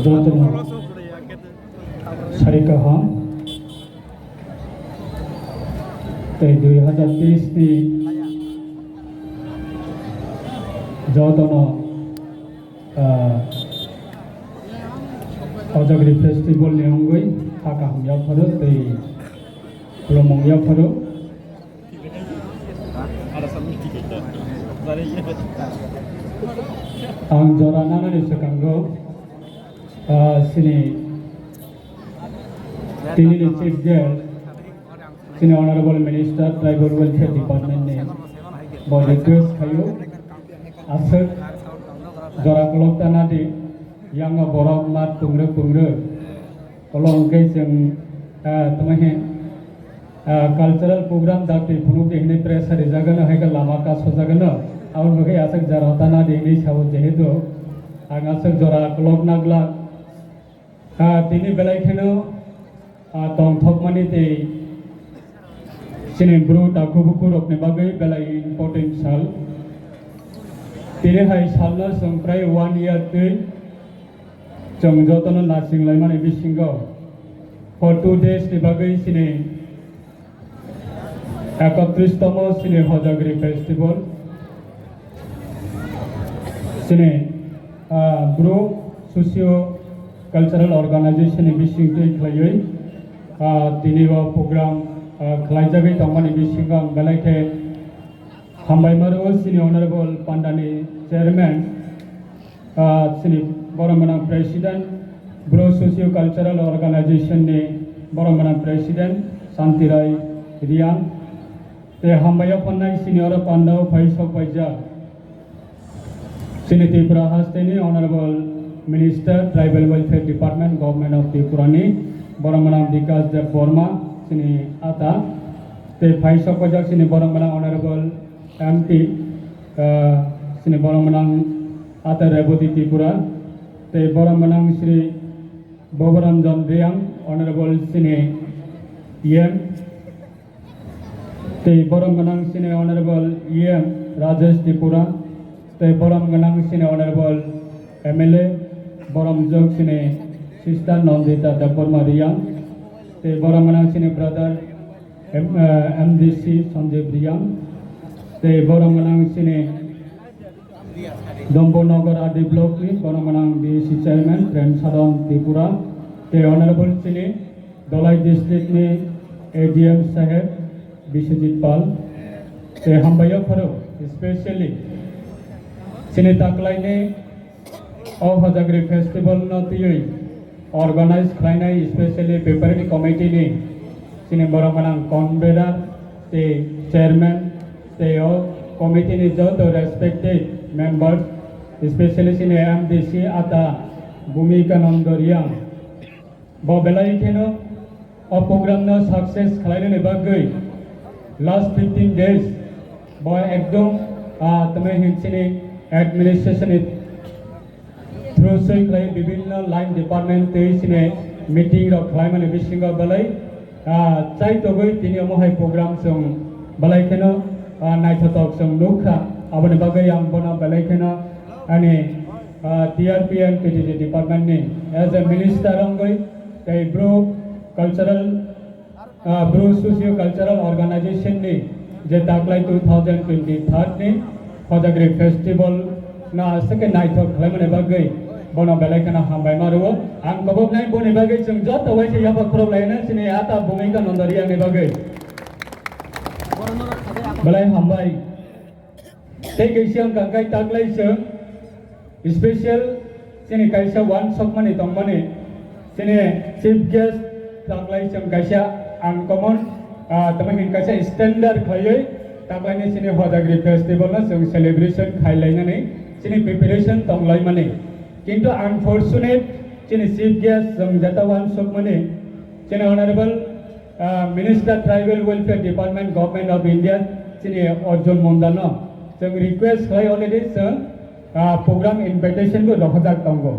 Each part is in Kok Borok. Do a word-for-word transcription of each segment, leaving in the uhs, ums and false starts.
Jotono sari kaham tei dui hazar teis ni jotono, ah, Hojagri festival ni wngwi kha kaham yapharo tei khulumung yapharo. Ang jora nanani swkango, ah, chini tinini chief guest, chini Honorable Minister Tribal Welfare Department ni bo request khaio, aswk jora kolok ta nadi, yango borok mat pungrwk pungrwk. Olo hwnkhe chwng, ah, tamo he, ah, cultural program dakti phunukdi hinwi pressure rijagano, hai khe lama kasojagano. Aboni bagwi aswk jora tana di hinwi sao, jehetu ang aswk jora kolok naglak. Ah, tini belai kheno, ah, tongthokmani tei chini bru takhu buku rokni bagwi belai important sal. Tini hai salno chwng prai one year twi chwng jotono nasing laimani bisingo for two days ni bagwi chini ekotris tomo chini Hojagri festival. Chini, ah, Bru Socio Cultural Organization ni bising twi khlaiwi, ah, tini o program, ah, khlaijagwi tongmani bisingo ang belai khe hambai maro chini Honorable Pandani Chairman, ah, chini borok gwnang President, Bru Socio Cultural Organization ni borok gwnang President Santi Rai Riang, tei hambai o phannai chini oro pandao phai sok paijak. Chini Tripura hasteni Honorable Minister Tribal Welfare Department, Government of Tripura ni borok gwnang Bikash Deb Borma, chini ata, tei phai sok paijak chini borok gwnang Honorable M P, ah, chini borok gwnang ata Reboti Tripura, tei borok gwnang Shri Boboranjan Riang, Honorable chini E M, tei borok gwnang chini Honorable E M Rajesh Tripura, tei borok gwnang chini Honorable M L A, borok jok chini Sister Nandita Debbarma Riang, tei borok gwnang chini brother M-, eh, M D C Sanjib Riang, tei borok gwnang chini Dombonagar R D block ni borok gwnang B A C chairman Prem Sadhan Tripura, tei Honorable chini Dholai district ni A D M saheb Biswajit Pal, tei hambai o pharo specially chini taklai ni o Hojagri festival no twiwi organize khlainai, specially preparatory committee ni chini borok gwnang convener tei chairman tei o committee ni joto respected members, specially chini M D C ata Bhumika Nando Riang. Bo belai kheno o program no success khlainani bagwi last fifteen days bo ekdom, ah, tamo hin chini administration ni through soi khlai bibhinno line department tei chini meeting rok khlaimani bisingo belai, ah, chaitogwi tini omo hai program chwng belai kheno, ah, naithotok chwng nukha. Aboni bagwi ang bono belai kheno ani, ah, T R P and P T T department ni as a minister wngwi tei Bru cultural, ah, Bru Socio Cultural Organization ni je taklai two thousand twenty-third ni Hojagri Festival no aswk khe naithok khlaimani bagwi bono belai kheno hambai ma rwo. Ang koboknai boni bagwi chwng joto waisa yapha khorok laina chini ata Bhumika Nando Riang ni bagwi. Belai hambai. Tei kaisa wngkha khe taklai chwng special chini kaisa uansukmani tongmani, chini chief guest taklai chwng kaisa uncommon, ah, tamo hin kaisa standard khlaiwi taklaini chini Hojagri festival no chwng celebration khailainani chini preparation tonglaimani. Kintu unfortunate chini chief guest chwng jeta uansukmani chini honorable, ah, Minister Tribal Welfare Department, Government of India, chini Arjun Mundano chwng request khlai already chwng, ah, program invitation bo rohorjak tongo.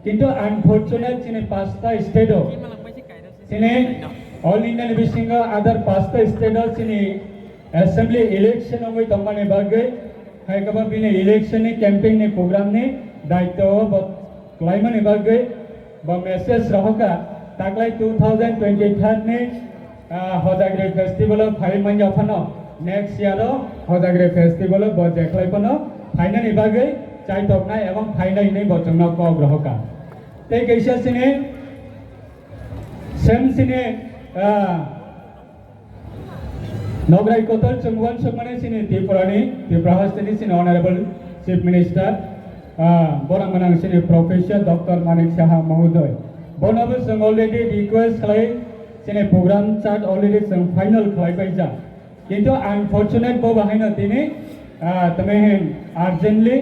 Kintu unfortunate chini pasta state o, chini All India ni bisingo other pasta state o chini assembly election wngwi tongmani bagwi Hai khe bo bini election ni campaign ni program ni daityo o bo kwlaimani bagwi bo message rohorkha, taklai two thousand twenty-third ni, ah, Hojagri festival o phai manya phano next year o Hojagri festival o bo jeklai phano phainani bagwi chaitoknai ebong phainai hinwi bo chwngno kok rohorkha. Tei kaisa sini, same sini, ah, Nograi kotor chwng uansukmani chini Tripurani, Tripura hasteni chini Honorable Chief Minister, ah, borok gwnang chini Professor Doctor Manik Saha Mahodoy. Bonobo chwng already request khlai chini program chart already chwng final khlai paijak. Kintu unfortunate bo bahaino tini, ah, tamo hin urgently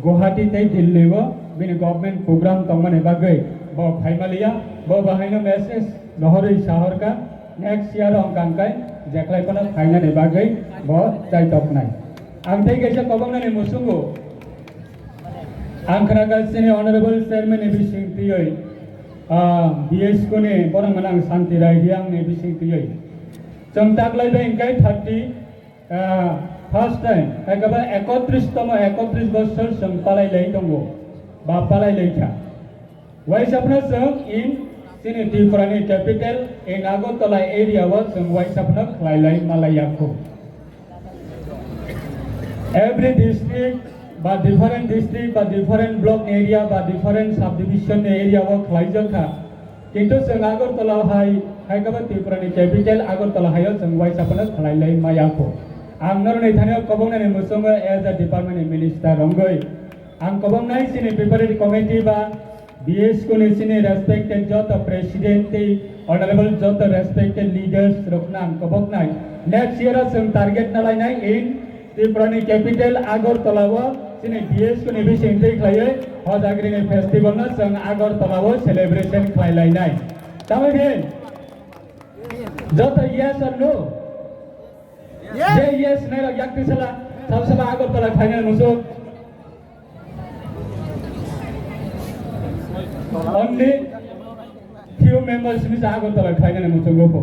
Guwahati tei Delhi o bini government program tongmani bagwi bo phaimaliya. Bo bahaino message rohorwi sahorkha, next year wngkha hwnkhe jeklai phano phainani bagwi bo chaitoknai. Ang tei kaisa koboknani muchungo, ang khwnakha chini Honorable Chairman ni bising twiwi, ah, B S K ni borok gwnang Santi Rai Reang ni bising twiwi. Chwng taklai bai hwnkhe thirty, ah, first time, ekaba ekotris tomo, ekotris bosor chwng palai lai tongo, ba palai lai kha. Waisa phano chwng in chini Tripura ni capital in Agartala area o chwng waisa phano khlai lai malai ya kho. Every district ba different district ba different block ni area ba different subdivision ni area o khlai jak kha. Kintu chwng Agartala hai, hai khe bo Tripura ni capital Agartala hai o chwng waisa phano khlai lai maya kho. Ang norok ni thani o koboknani muchungo as a department ni minister wngwi ang koboknai chini preparatory committee ba B S K ni chini respected joto president tei honorable joto respected leaders rokno ang koboknai. Next year o chwng target nalainai in Tripura ni capital Agartala o chini B S K ni bising twi khlaiwi Hojagri ni festival no chwng Agartala o celebration khlai lainai. Tamo khe joto yes or no? Yes. Je yes nai rok yak tisala, sab saba Agartala khlainai muchung. Only few members ni sa Agartala khlainani muchungo pho.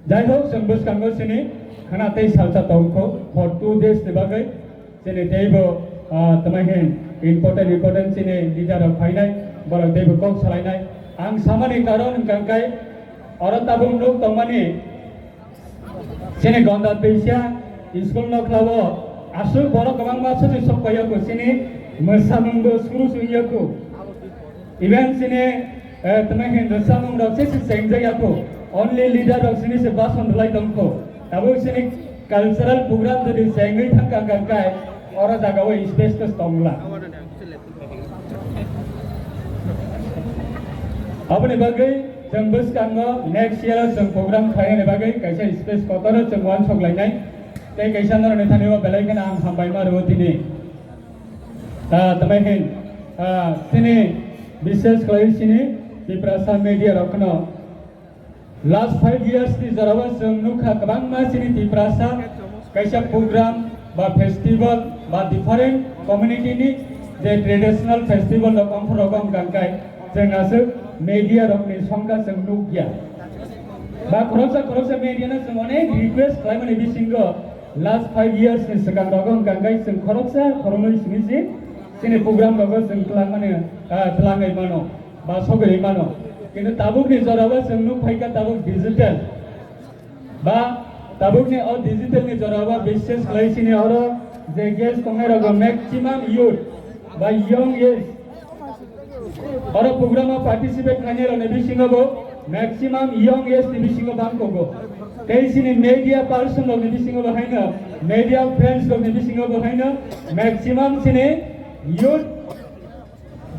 Jai hok, chwng bwskango chini khwna tei salsa tongkho for two days ni bagwi. Chini teibo, ah, tamo hin important important chini leader rok phainai, borok teibo kok salainai. Ang samani karon hwnkha khe oro tabuk nuk tongmani chini Gonda Teisa school nokla o aswk borok kwbangma sotwi sok paiyakho, chini mwsamungbo suru sung yakho. Even chini, eh, tamo hin rwchapmung rok se se chengjak yakho. Only leader rok chini se bason rwlai tongkho. Tabuk chini cultural program jodi chengwi thangkha hwnkha khe oro jaga o space to tongla. Aboni bagwi chwng bwskango next year o chwng program khlainani bagwi kaisa space kotor o chwng uansuk lainai. Tei kaisa norokni thani o belai kheno ang hambai ma rwo tini. Ah, tamo hin, ah, tini bishes khlai chini Tiprasa media rok no. Last five years ni jorao chwng nukha kwbangma chini Tiprasa kaisa program ba festival ba different community ni je traditional festival rok ongkhor rok wngkha khe chwng aswk media rok ni songkha chwng nukya. Ba khoroksa khoroksa media no chwng onek request khlaimani bisingo last five years ni swkang rogo wngkha khe chwng khoroksa khoroknwi simi si chini program rogo chwng twlangmani, ah, twlangwi mano. Ba sogwi mano. Kintu tabukni jorao chwng nuk phaikha tabuk digital. Ba tabukni o digital ni jorao bishes khlai chini oro je guest tongnai rok maximum youth ba young age. Oro program o participate khlainai rok ni bisingo bo maximum young age ni bisingo bang kogo. Tei chini media person rok ni bisingo bo haino media friends rok ni bisingo bo haino maximum chini youth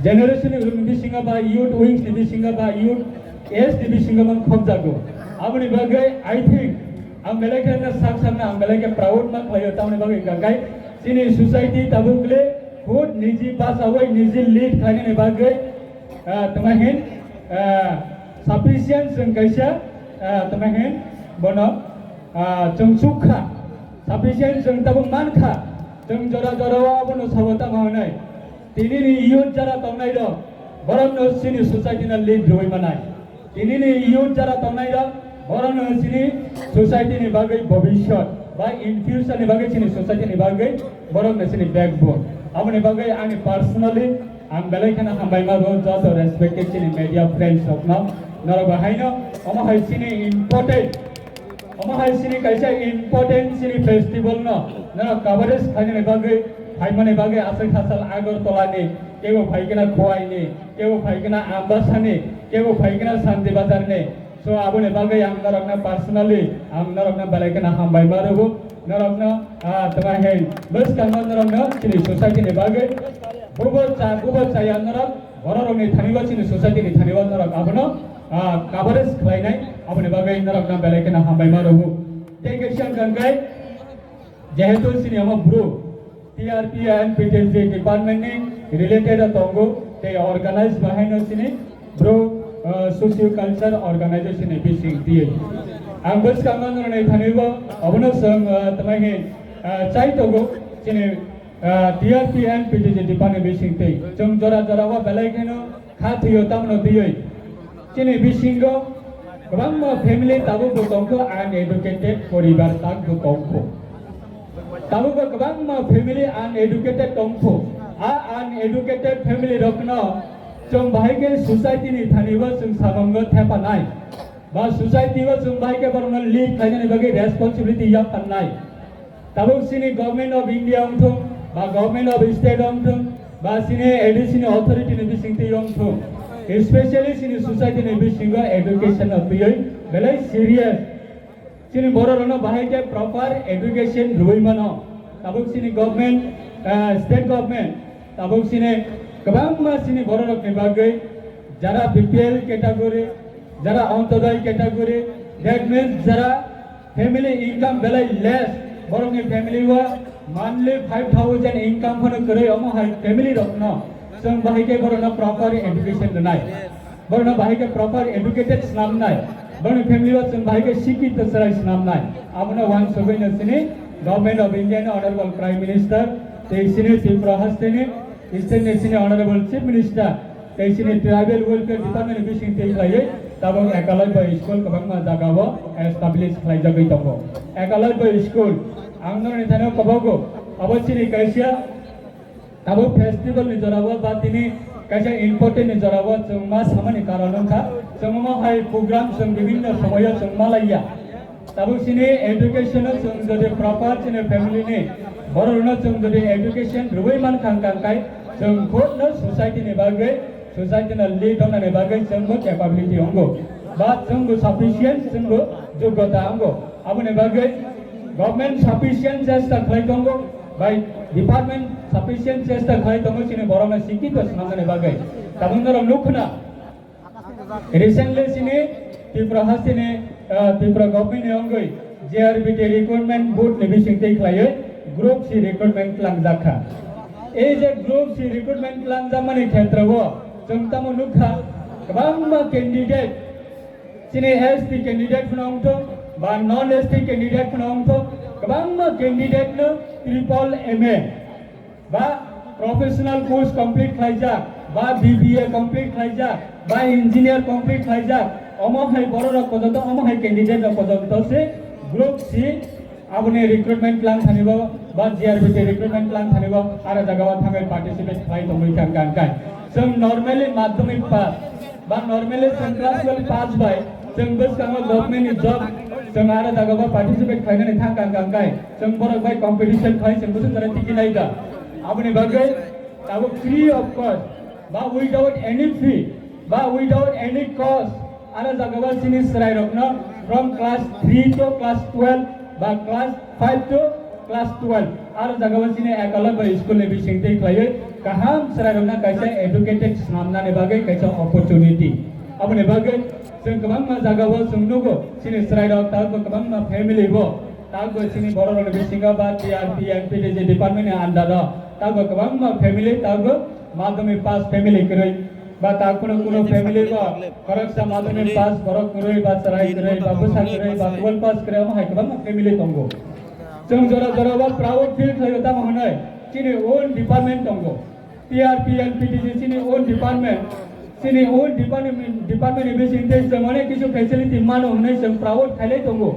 generation ni bisingo ba youth wings ni bisingo ba youth age ni bisingo man khobjago. Aboni bagwi I think ang belai khe sak sakna ang belai khe proud ma khlaio, tamoni bagwi hwnkha khe chini society tabuk le khud niji bachawi niji lead khlainani bagwi, ah, tamo hin, ah, sufficient chwng kaisa, ah, tamo hin bono, ah, chwng chukha, sufficient chwng tabuk mankha, chwng jora jora o abono sabo tamo hinwi. Tinini youth jara tongnai rok, borokno chini society no lead rwui manai. Tinini youth jara tongnai rok, borokno chini society ni bagwi bobishyot. Ba in future ni bagwi chini society ni bagwi borok ni chini backbone. Aboni bagwi ani personally ang belai kheno hambai ma rwo joto respected chini media friends rok no. Norok bo haino omo hai chini important, omo hai chini kaisa important chini festival no norok coverage khainani bagwi, phaimani bagwi aswk hasal Agartala ni, kebo phaikhe na Khowai ni, kebo phaikhe na Ambasa ni, kebo phaikhe na Santi Bazar ni. So aboni bagwi ang norokno personally ang norokno belai kheno hambai ma rwo. Norokno, ah, tama hai bwskango norokno chini society ni bagwi bubo cha, bubo chaya norok bororokni thani o chini society ni thani o norok abono, ah, coverage khlainai, aboni bagwi norokno belai kheno hambai ma rwo. Tei khe siang kangkai jehetu chini omo bru T R P and P T G department ni related o tongo, tei organize bahaino chini bru, ah, socio culture organization ni bising tiyoi. Ang bwskango norokni thani o abono chwng, ah, tama hai, ah, chai tongo chini, ah, T R P and P T G department ni bising twi. Chwng jora jora o belai kheno kha thwio tamno tiyoi. Chini bisingo kwbangma family tabukbo tongkho, uneducated poribar tabukbo tongkho. Tabukbo kwbangma family uneducated tongkho. A uneducated family rokno chwng bahai khe society ni thani o chwng samango thepanai. Ba society o chwng bahai khe borokno lead khlainani bagwi responsibility yapharnai. Tabuk chini Government of India wngthung, ba Government of State wngthung, ba chini A D C ni authority ni bisingtwi wngthung, especially chini society ni bisingo education no twiwi belai serious. Chini borok rokno bahai khe proper education rwui mano. Tabuk chini government, ah, state government, tabuk chini kwbangma chini borok rokni bagwi jara B P L category, jara Antyodoi category, that means jara family income belai less, borokni family o monthly five thousand income phano kwrwi, omo hai family rokno chwng bahai khe borokno proper education rwnai, borokno bahai khe proper educated swnamnai, borokni family o chwng bahai khe sikito chwrai swnamnai. Abono uansugwino chini Government of India ni Honorable Prime Minister tei chini Tripura hasteni state ni chini Honorable Chief Minister tei chini Tribal Welfare Department ni bising twi khlaiwi tabuk Ekalabya School kwbangma jaga o establish khlaijagwi tongo. Ekalabya School ang norokni thani kwbago abo chini kaisa tabuk festival ni jora o ba tini kaisa important ni jora o chwng ma samani karon wngkha, chwng omo hai program chwng bibinno somoyo chwng ma laiya. Tabuk chini education o chwng jodi proper chini family ni borok rokno chwng jodi education rwui mankha hwnkha hwnkhe chwng khud no society ni bagwi, society no lead wngnani bagwi chwng bo capability wngo, ba chwng bo sufficient, chwng bo joggota wngo. Aboni bagwi government sufficient chesta khlai tongo, bai department sufficient chesta khlai tongo chini borok no sikito swnamnani bagwi. Tabuk norok nukho na, recently chini Tripura hasteni, ah, Tripura government ni wngwi G R B T recruitment board ni bising twi khlaiwi Group C recruitment tlangjak kha. Ei je Group C recruitment tlangjakmani khetra o chwng tamo nukha, kwbangma candidate, chini S T candidate phano wngthok ba non S T candidate phano wngthok, kwbangma candidate no triple M A ba professional course complete khlaijak, ba B B A complete khlaijak, ba engineer complete khlaijak, omo hai borok rok pojonto, omo hai candidate rok pojonto se Group C aboni recruitment tlang thani bo, ba G R B T recruitment tlang thani bo, aro jaga o thangwi participate khlai tongwi kha hwnkha hwnkhe. Chwng normally madhyamik pass, ba normally chwng class twelve pass bai chwng bwskango government ni job chwng aro jaga o participate khlainani thangkha hwnkha hwnkhe. Chwng borok bai competition khai chwng bwswk jora tigi nai da. Aboni bagwi tabuk free of cost ba without any fee ba without any cost aro jaga o chini chwrai rokno from class three to class twelve ba class five to class twelve aro jaga o chini Ekalabya school ni bising twi khlaiwi kaham chwrai rokno kaisa educated swnamnani bagwi kaisa opportunity. Aboni bagwi chwng kwbangma jaga o chwng nugo chini chwrai rok tabuk kwbangma family bo tabuk chini borok rokni bisingo ba T R P and P T G department ni under o tabuk kwbangma family tabuk madhyamik pass family kwrwi ba ta kuno kuno family bo khoroksa madhyamik pass borok kwrwi ba chwrai kwrwi ba bwsa kwrwi ba twelve pass kwrwi omo hai kwbangma family tongo. Chwng jora jora o proud feel khlaio tamo hwnwi chini own department tongo. T R P and P T G chini own department, chini own department, department ni bising tei chwng onek kisu facility mano hwnwi chwng proud khailai tongo.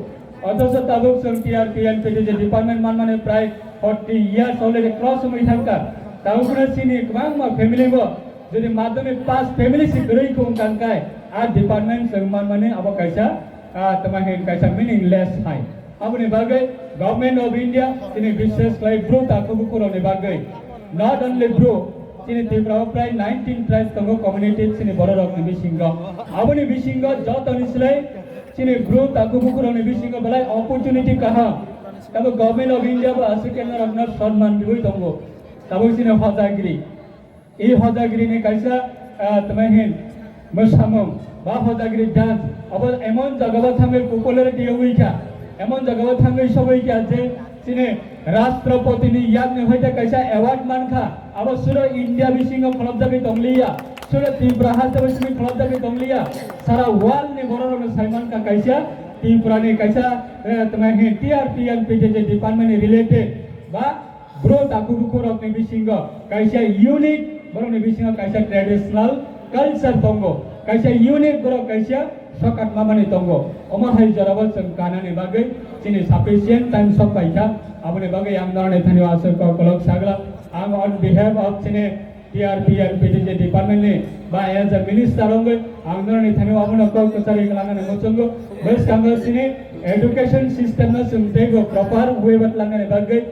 Othocho tabuk chwng T R P and P T J department manmani prai forty years already cross wngwi thangkha. Tabukno chini kwbangma family bo jodi madhyamik pass family se kwrwi wngkha hwnkhe, a department chwng manmani abo kaisa, ah, tama hin kaisa meaningless hai. Aboni bagwi Government of India chini bishes khlai bru takhuk bukhurokni bagwi, not only bru, chini Tripura o prai nineteen tribes tongo community chini bororokni bisingo. Aboni bisingo jotoni slai chini bru takhuk bukhurokni bisingo belai opportunity kaham. Tabo Government of India bo aswk khe norokno sonman riwi tongo. Tabuk chini hojagiri. I hojagiri ni kaisa, ah, tama hin mwsamung ba hojagiri dance abo emon jaga o thangwi popularity wngwi kha, emon jaga o thangwi sogwi kha je chini Rashtrapati ni yakni hoite kaisa award mankha. Abo suro India bisingo pholopjagwi tongliya, suro Tripura haste bisingo pholopjagwi tongliya, sara world ni bororokno saimankha kaisa Tripura ni kaisa, eh, tama hin T R P and P T J department ni related ba bru takhuk bukhurokni bisingo kaisa unique, borokni bisingo kaisa traditional culture tongo, kaisa unique borok kaisa sokat mamani tongo. Omo hai jorabo chwng kanani bagwi chini sufficient time sok paikha. Aboni bagwi ang norokni thani o aswk kok kolok sagla. Ang on behalf of chini T R P and P T J department ni ba as a minister wngwi ang norokni thani o abono kok kwcharwi kwlangnani muchungo. Bwskango chini education system no chwng teibo proper way o twlangnani bagwi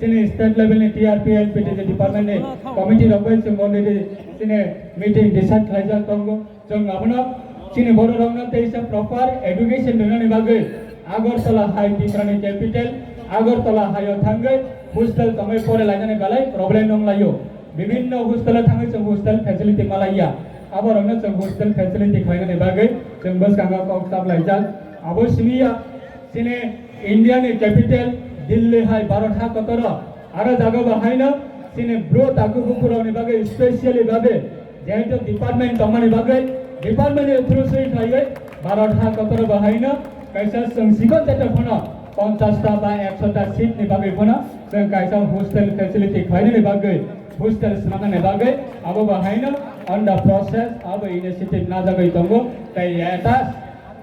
chini state level ni T R P and P T J department ni committee rok bai chwng already chini meeting decide khlaijak tongo. Chwng abono chini bororokno teisa proper education rwnani bagwi Agartala hai Tripura ni capital Agartala hai o thangwi hostel tongwi pore lainani belai problem wng laio. Bibinno hostel o thangwi chwng hostel facility malaiya. Aborokno chwng hostel facility khlainani bagwi chwng bwskango kok chap laijak. Abo simiya chini India ni capital Delhi hai Bharat ha kotoro aro jaga bo haino chini bru takhuk bukhurokni bagwi specially bagwi jehetu department tongmani bagwi department ni through swi khlaiwi Bharat ha kotoro bo haino kaisa chwng sikon jete phano ponchash ta ba ekso ta seat ni bagwi phano chwng kaisa hostel facility khlainani bagwi hostel swnamnani bagwi abo bo haino on the process abo initiative najagwi tongo tei attach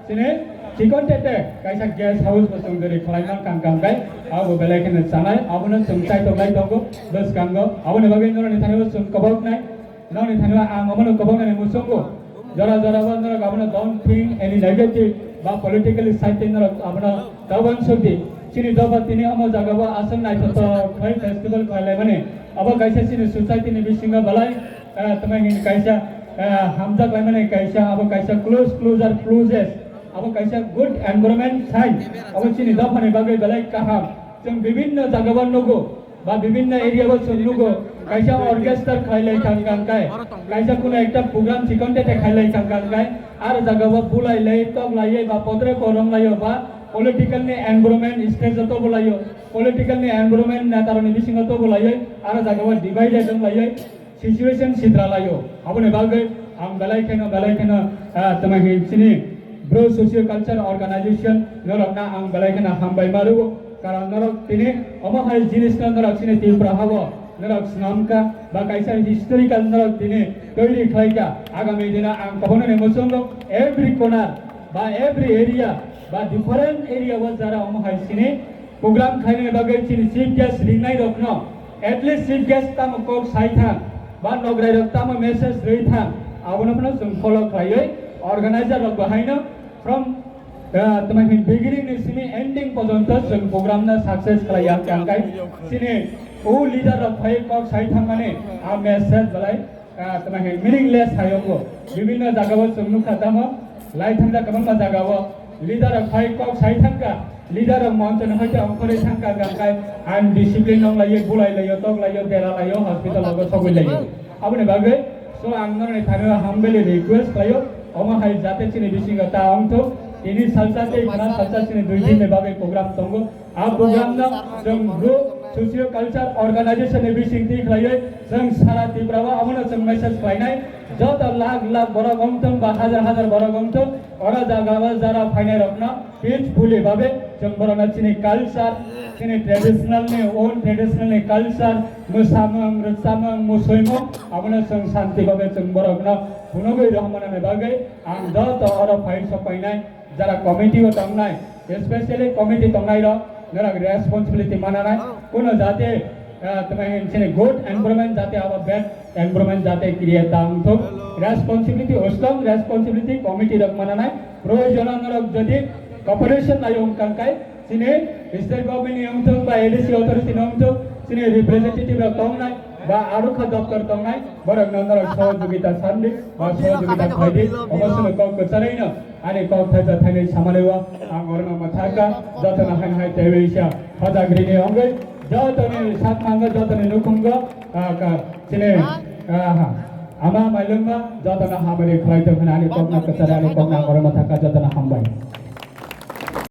chini chikon tete kaisa guest house bo chwng jori khlaimang kang kang kai abo belai kheno chanai abono chwng chaitok lai tongo bwskango aboni bagwi norokni thani bo chwng koboknai. Nokni thani ang omono koboknani muchungo. Jora jora bo norok abono don't think any negative ba politically side tei norok abono tabang sudi. Chini doba tini omo jaga bo aswk naithotok khai festival khlaimani. Abo kaisa chini society ni bisingo belai, ah, tama hin kaisa, ah, hamjak laimani kaisa abo kaisa close closer closest abo kaisa good environment sai. Abo chini dophani bagwi belai kaham. Chwng bibinno jaga bo nugo. Ba bibinno area o chwng nugo, kaisa orchestra khailai thang kang kai, kaisa kuno ekta program chikon tete khailai thang kang kai, ar jaga o bulai lai, tok lai, ba podre korong lai, ba political ni environment stage o tobo lai, political ni environment neta rok ni bisingo tobo lai, ar jaga o divided wng lai, situation sitra lai. Aboni bagwi ang belai kheno, belai kheno, ah, tama hin chini Bru Socio Culture Organization norokna ang belai kheno hambai ma rwo. Karon norok tini omo hai jinis no norok chini Tripura habo norok swnamkha ba kaisa historical norok tini toiri khlaikha. Agami dino ang kobonani muchungo every corner ba every area ba different area o jara omo hai chini program khainani bagwi chini chief guest ringnai rokno at least chief guest tamo kok sai thang ba nograi rok tamo message rwi thang abono phano chwng follow khlaiwi organizer rok bahaino from Ah, tama hin beginning ni simi ending porjonto chwng program no success khlai ya kang kai. Chini o leader rok phai kok sai thangmani a message belai, ah, tama hin meaningless hai wngo. Bibinno jaga o chwng nukha tamo lai thangja kwbangma jaga o leader rok phai kok sai thangka, leader rok moncho ni hoite ongkhorwi thangka kang kai undiscipline nong lai bulai lai tok lai dera lai hospital o sogwi lai. Aboni bagwi so ang norokni thani o humbly request khlaio, omo hai jate chini bisingo ta wngthok, tini salsa tei khna salsa chini dui din ni bagwi program tongo. A program no chwng Bru Socio Culture Organization ni bising twi khlaiwi chwng sara Tripura o abono chwng message khlainai. Joto lakh lakh borok wngthok ba hajar hajar borok wngthok, oro jaga o jara phainai rokno peacefully babe chwng borokno chini culture, chini traditional ni, own traditional ni culture, mwsamung, rwchapmung, musuimung, abono chwng shanti babe chwng borokno phunugwi rohormanani bagwi ang joto oro phai sok painai, jara committee o tongnai, Especially committee tongnai rok norok responsibility mananai, kuno jate, ah, tamo hin chini good environment jate abo bad environment jate create ta wngthok, responsibility, strong responsibility committee rok mananai. Proyojono norok jodi cooperation lai wngkang kai, chini state government ni wngthok ba A D C authority ni wngthok, chini representative rok tongnai ba arokha doptor tongnai, borok no norok sohojogita sandi ba sohojogita khlaidi, obo sini kok kwcharwi no. Ani kok thaisa thainwi samani o ang orono mwthakha, jotono haino hai teiwi sa hojagrini wngwi, jotoni sakmango, jotoni nukhungo, ah, ka, chini, ah, ha, ama mailwngma, jotono hamari khlai tong hwnwi ani kokno kwchari, ani kokno ang orono mwthakha, jotono hambai.